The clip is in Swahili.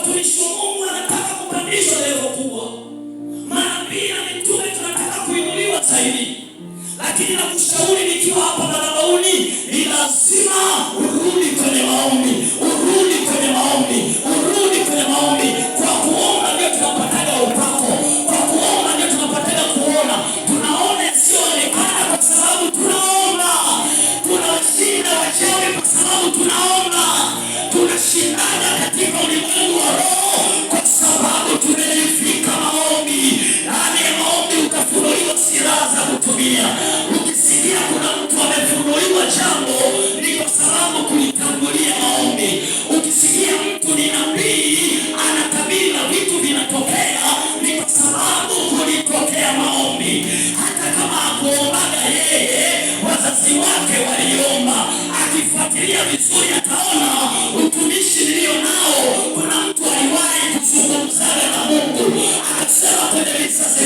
Watumishi wa Mungu wanataka kupandishwa level kubwa, manabii na mitume tunataka kuinuliwa zaidi, lakini nakushauri nikiwa hapa madhabahuni, ni lazima urudi kwenye maombi, urudi kwenye maombi, urudi kwenye maombi. Kwa kuomba ndio tunapataga upako, kwa kuomba ndio tunapataga kuona. Tunaona yasiyoonekana kwa sababu tunaomba. Tunawashinda wachawi kwa sababu tunaomba. Tunashindana katika ulimwengu wa roho kwa sababu tumejivika maombi. Ndani ya maombi utafunuliwa silaha za kutumia. Ukisikia kuna mtu amefunuliwa jambo, ni kwa sababu kulitangulia maombi. Ukisikia mtu ni nabii anatabiri na vitu vinatokea, ni kwa sababu kulitokea maombi. Hata kama hakuombaga yeye, wazazi wake waliomba. Akifuatilia vizuri, ataona utumishi nilio nao, kuna mtu aliwahi kuzungumzaga na Mungu akasema kwenye vizazi